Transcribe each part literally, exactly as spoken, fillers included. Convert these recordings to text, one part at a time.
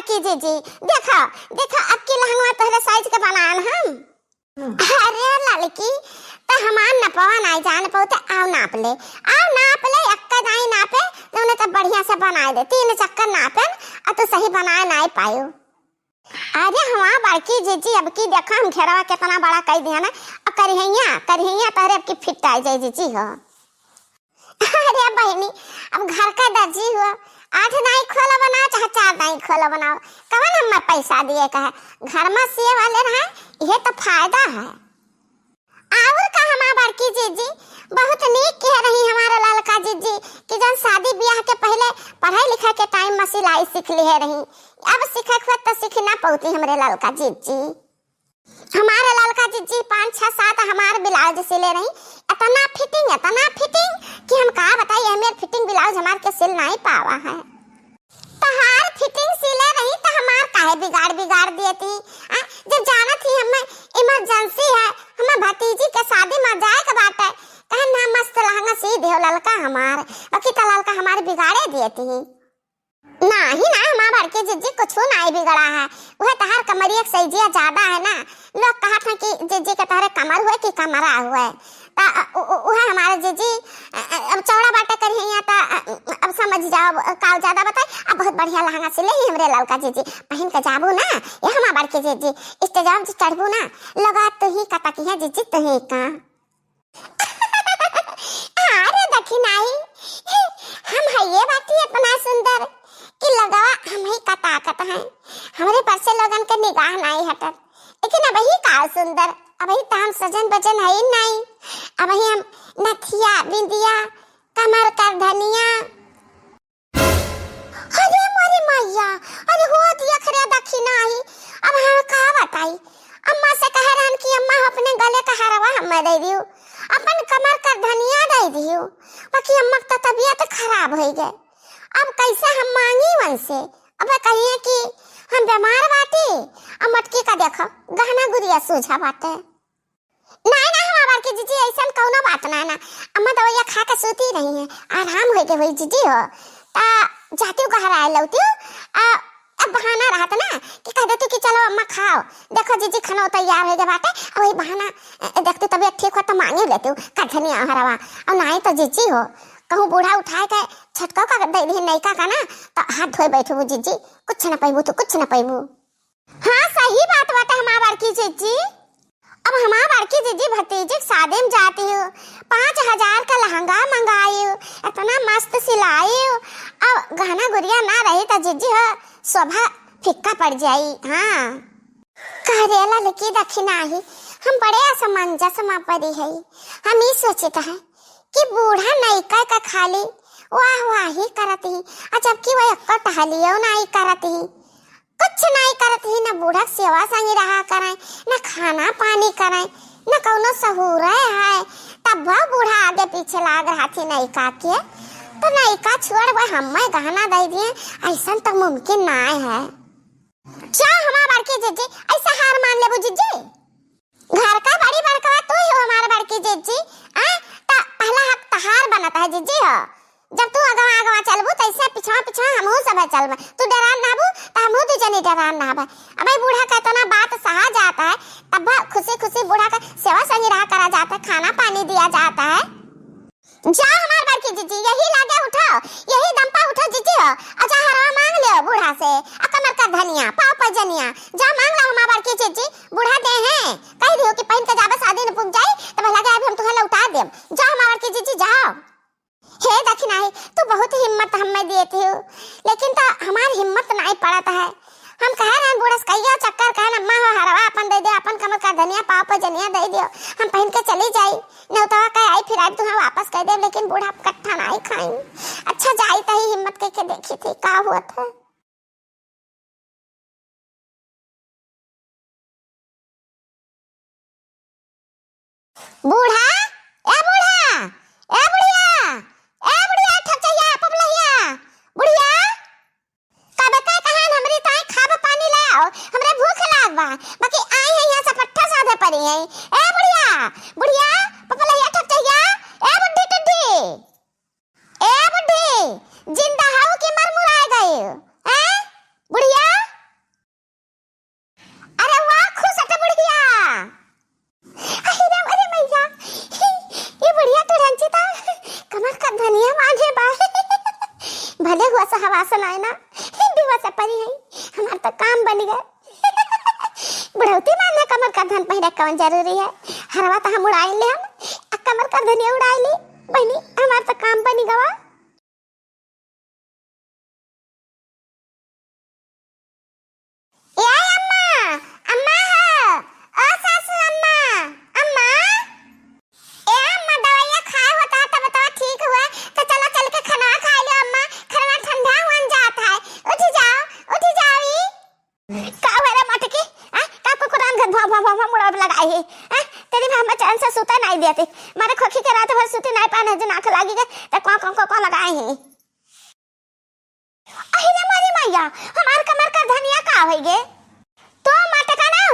कि जीजी, देखो, देखो, अब की लहंगवा तोहरे size के बनाएन हम। अरे ललकी, त हमार नपवा नाई जान पाऊ, त आओ नाप ले, आओ नाप ले, एक्का दाई नापे, तूने त बढ़िया से बनाए दे, तीन चक्कर नापेन, अ तू सही बनाए नाई पायो। अरे हमार बड़की जीजी, अब की देखा हम घेरवा कितना बड़ा कई दिया ना, अ करिहैया, करिहैया तोहरे अब की fit आइ जाई जीजी हो। अरे बहिनी, अब घर का दर्जी हो, आठ दाई खोला बनाओ चाहे चार दाई खोला बनाओ, कवन हमें पैसा दिए का है? घर में सिए वाले रहे, यह तो फायदा है। और का हमार बड़की जीजी, बहुत नीक कह रही हमारे ललका जीजी कि जन शादी ब्याह के पहले पढ़ाई लिखाई के time में सिलाई सीख लिहे रही, अब सीखे के होत तो सीख ना पौती हमरे ललका जीजी। हमारे ललका जीजी पाँच, छह, सात हमार blouse सिले रही, इतना fitting, इतना fitting कि हम का बताई, ये मेर fitting blouse हमार के सिल नहीं पावा है। तहार fitting सिले रही त हमार काहे बिगाड़, बिगाड़ देती? आ, जब जानत ही हमें emergency है, हमें भतीजी के शादी में जाए के बाटे, कहन ना मस्त लहंगा सी देव ललका हमार, बाकी त ललका हमार बिगाड़े देती। नाही ना, हमार बड़की जीजी कुछ नाई बिगड़ा है, वह तहार कमरिया के सइजिया ज्यादा है ना, लोग कहत हैं कि जीजी के तोहरे कमर हुए कि कमरा हुए। त, अ, उ, उ, उहे हमारे जीजी, अ, अ, अब चौड़ा बाटे करिहैया त, अ, अब समझ जाओ, अ, का ज्यादा बताई, अब बहुत बढ़िया लहंगा सिले ही हमरे ललका जीजी, पहिन के जाबू ना, ये हमार बड़की जीजी, stage पे चढ़बू ना, लगा तू ही कतकी है जीजी, तू ही का। अरे दखिनाही, हम हइये बाटी इतना सुंदर कि लगवा हम ही का ताकत हैं। हमरे पर से लोगन के निगाह नाई हटत। लेकिन अबही का सुंदर, अबही त हम सजन बजन हई नाई। अबही हम नथिया, बिंदिया, कमर कर धनिया, अरे मोरी मैया, अरे हो दिया खरे दखिनाही। अब हम का बताई, अम्मा से कहे रहन कि अम्मा हो अपने गले का हरवा हमें दे दियो, अपन कमर का धनिया दे दियो, बाकी अम्मा का तबीयत खराब हो गए। अब कैसे हम मांगी उनसे? अब कहिए कि हम बीमार बाटी, अब मटकी का देखो गहना गुरिया सूझा बाटे। नाई, नाई, हमार बड़की जीजी, ऐसन कौनो बात नाई ना। अम्मा दवाइया खा के सूती रही हैं, आराम होई के होई जीजी हो। ता जातियो गहराए लौतियो, आ, अब बहाना रहत ना कि कह देती कि चलो अम्मा खाओ, देखो जीजी खाना तैयार हो गया बाटे, अब वही बहाना, ए, देखती तबीयत ठीक हो तो मांगे लेती हूँ, कठनिया हरवा। और नाई तो जीजी हो, कहूँ बूढ़ा उठाए के छटका का दे दी नैका का ना, तो हाथ धोए बैठबू जीजी, कुछ न पैबू तू, कुछ न पैबू। हाँ, सही बात बाटे हमार बड़की जीजी। अब हमार बड़की जीजी भतीजी के शादी में जाती हूँ, पाँच हजार का लहंगा मंगाई हूँ, इतना मस्त सिलाई हूँ। अब गहना गुरिया ना रही तो जीजी हो शोभा फीका पड़ जाई। हाँ, कह रे ललकी दखिनाही, हम बड़े असमंजस में पड़ी है। हम ई सोचित है कि बूढ़ा नैका का खाली वाह वाही करत ही, आ जबकि वह एक्को टहलियो नाई करत ही, कुछ नाई करत ही, न बूढ़ा के सेवा संगी रहा करें, न खाना पानी करें, न कौनो सहूरे है। तब वह बूढ़ा आगे पीछे लाग रहा थी नैका के, तो नैका छोड़ वह हमें गहना दे दिए, ऐसन तो मुमकिन नाई है। जा हमार बड़की जीजी, ऐसा हार मान लेबू जीजी? घर का बड़ी बड़कवा तू ही हो हमार बड़की जीजी, आ? त पहला हक तहार बनत है जीजी हो। जब तू अगवा अगवा चलबू, तैसे पिछवा पिछवा हमहू सब चलबे। तू डरान ना बू, त हमहू दू जनी डरान ना बे। अबे बूढ़ा का इतना बात सहा जाता है, तब खुशी खुशी बूढ़ा का सेवा संगी रहा करा जाता है, खाना पानी दिया जाता है। जा हमार बड़की जीजी, यही लागे उठो, यही दम पर उठो जीजी हो, आ जा हरवा मांग लियो बूढ़ा से, आ कमर का धनिया, पाव पैजनिया, जा मांग ला हमार बड़की जीजी, बूढ़ा दे हैं, कह दियो कि पहिन के जाबे शादी न पुग जाई, तब लगे अभी हम तुहे लौटा देम। जा हमार बड़की जीजी, जाओ। हे दखिनाही, तू बहुत हिम्मत हमें देती हो, लेकिन तो हमार हिम्मत नहीं पड़त है। हम कहे रहन बूढ़ा से कहियो चक्कर कहन, "अम्मा हो हरवा अपन दे दे, अपन कमर का धनिया पाव पैजनिया दे दियो, हम पहिन के चली जाई, नेवतवा कह आई फिर आई तुहाँ वापस कह दे, लेकिन बूढ़ा कट्ठा नहीं खाई।" अच्छा जाई तही हिम्मत कह के देखी थी का हुआ था। बूढ़ा, ए बूढ़ा, ए बुढ़िया, ए बुढ़िया, ठकचहिया, पपलहिया, बुढ़िया, कब का कहान हमरी ताई खाब पानी लाओ, हमरे भूख लाग बा, बाकी आई है यहाँ से पट्ठा साधे पड़ी है। ए बुढ़िया, बुढ़िया, पपलहिया, ठकचहिया, ए बुढ़ी टुड्डी। ए बुढ़ी, जिंदा हऊ कि मर मुराए गई? हैं? बुढ़िया, असल है ना, बेवस परी है, हमार तो काम बन गए। बुढ़ौती में ना कमर करधन पहिरे कौन जरूरी है? हरवा तो हम उड़ाई ले हम, आ कमर करधनिया उड़ाई ले। बहनी, हमार तो काम बन गवा। ए अम्मा, अम्मा हो, ओ सासू अम्मा, अम्मा। ए अम्मा, दवाइया खाए होता तब तो ठीक हुआ, तो चलो चल के खाना खा लियो अम्मा, खाना ठंडा हुआ जात है। उठ जाओ, उठ जाओ ई। का हुआ रे मोटकी? आ, का कुकुरान घर भौं, भौं, भौं, भौं मुड़ा लगाए है? आ, तेरी माँ हमें चैन से सूता नहीं देती। मारे खोखी के रात भर सूती नहीं पाने जो नाक लागी गए, तो कौन, कौन, कौन, कौन लगाए हैं? अहि रे मोरी मैया, हमार कमर करधनिया का होई गे? तो मटकनो,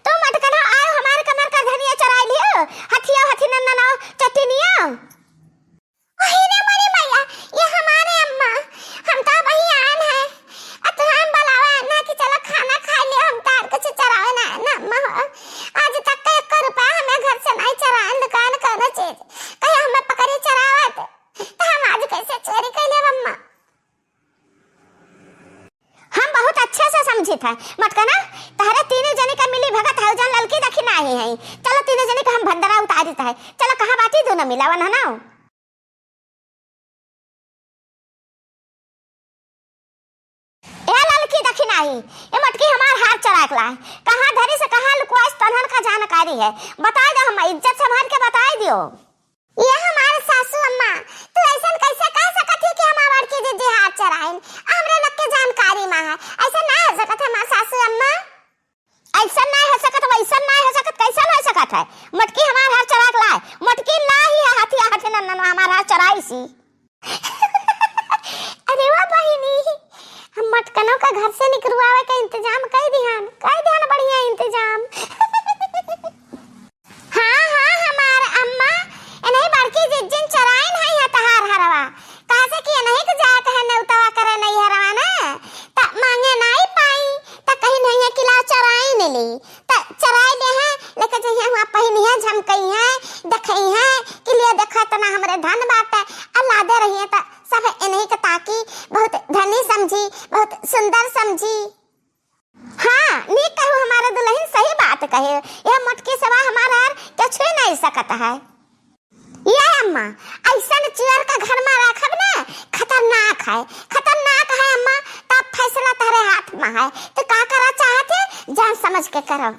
तो मटकनो, आओ हमार कमर करधनिया चराई लियो, हथिया हथी नन्ना नाव चटिनिया। अहि रे मोरी मैया, ये हमारे अम्मा, हम तो वही आन है। अतराम बुलावा ना कि चलो खाना खा लियो, हम तार कुछ चरावे ना, ना अम्मा हो। आज तक का एक रुपया हमें घर से नहीं चरान, दुकान कोनो चीज। कहे हमें पकड़ी चरावत, तो हम आज कैसे चोरी कर लेब अम्मा? हम बहुत अच्छे से समझित है, मटकना, तहरे तीनों जने का मिली भगत है, जौन ललकी दखिनाही है। चलो तीनों जने का हम भंडारा उतारित है। चलो कहाँ बाटी दोनों मिलावन है ना? ए ललकी दखिनाही, ए मटकी हमार हार चराक ला है। कहाँ धरी से कहाँ लुकवाइस तनहन का जानकारी है। बताई दो हम इज्जत संभाल के बताई दियो। ये हमार सासू अम्मा, तू ऐसन कैसे कह सकत ही कि हमार बड़की जिज्जी हाथ चराइन? हमरे लोग के जानकारी मा है, ऐसा ना हो सकत है हमार सासू अम्मा। ऐसा ना हो सकत, वैसा ना हो सकत, कैसा हो सकत है? मटकी हमार हाथ चराक लाए, मटकी ला ही है हाथी हाथी नन्ना हमार हाथ चराई सी। अरे वाह बहिनी, हम मटकनों का घर से निकलवावे का इंतजाम कर दिहान, कर दिहान बढ़िया इंतजाम। हाँ, हाँ, हमार अम्मा, इन्हीं बड़की जिज्जिन चराइन है यहाँ तहार हरवा। कहा से कि इन्हीं के जात है नेउतवा करे नहीं हरवा ना, त मांगे नहीं पाई, त कहीं नहीं है कि लाओ चराइन ली, त चराई ले हैं, लेके जइहे हुआ पहिनी है, झमकई है, देखई है कि लिए देखो इतना हमरे धन बाटे, अल्लाह दे रही है, त सब इन्हीं के ताकी बहुत धनी समझी, बहुत सुंदर समझी। हाँ, नीक कहू हमारे दुलहिन, सही बात कहे। यह मोटकी सवा हमार हार के छुए नहीं सकत है। ये अम्मा, ऐसन चुअर का घर मा रखब ना, खतरनाक है, खतरनाक है अम्मा। तब फैसला तहरे हाथ मा है, तो का करा चाहत है, जान समझ के करो।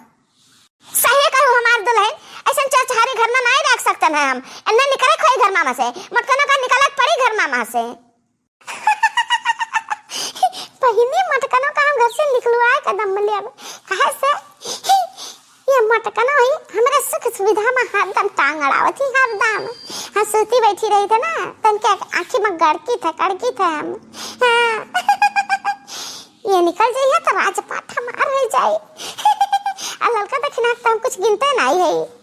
सही कहू हमार दुलहिन, ऐसन चुअर चुहारी घर मा नहीं रख सकते हैं हम। इन्हें निकले खोई घर मा से, मोटकनों का निकलत पड़ी घर मा से। पहिने मटकनो का हम घर से निकलवाए कदम में लेब। काहे से ये मटकनो ही हमरे सुख सुविधा में हरदम टांग अड़ावत ही हरदम। हम सोती बैठी रही थे ना, तनके आँखी में गड़की थे, गड़की थे हम। हाँ। ये निकल जाइए तो राजपाट हमार रह जाए। आ ललका दखिना तो हम कुछ गिनते नहीं है।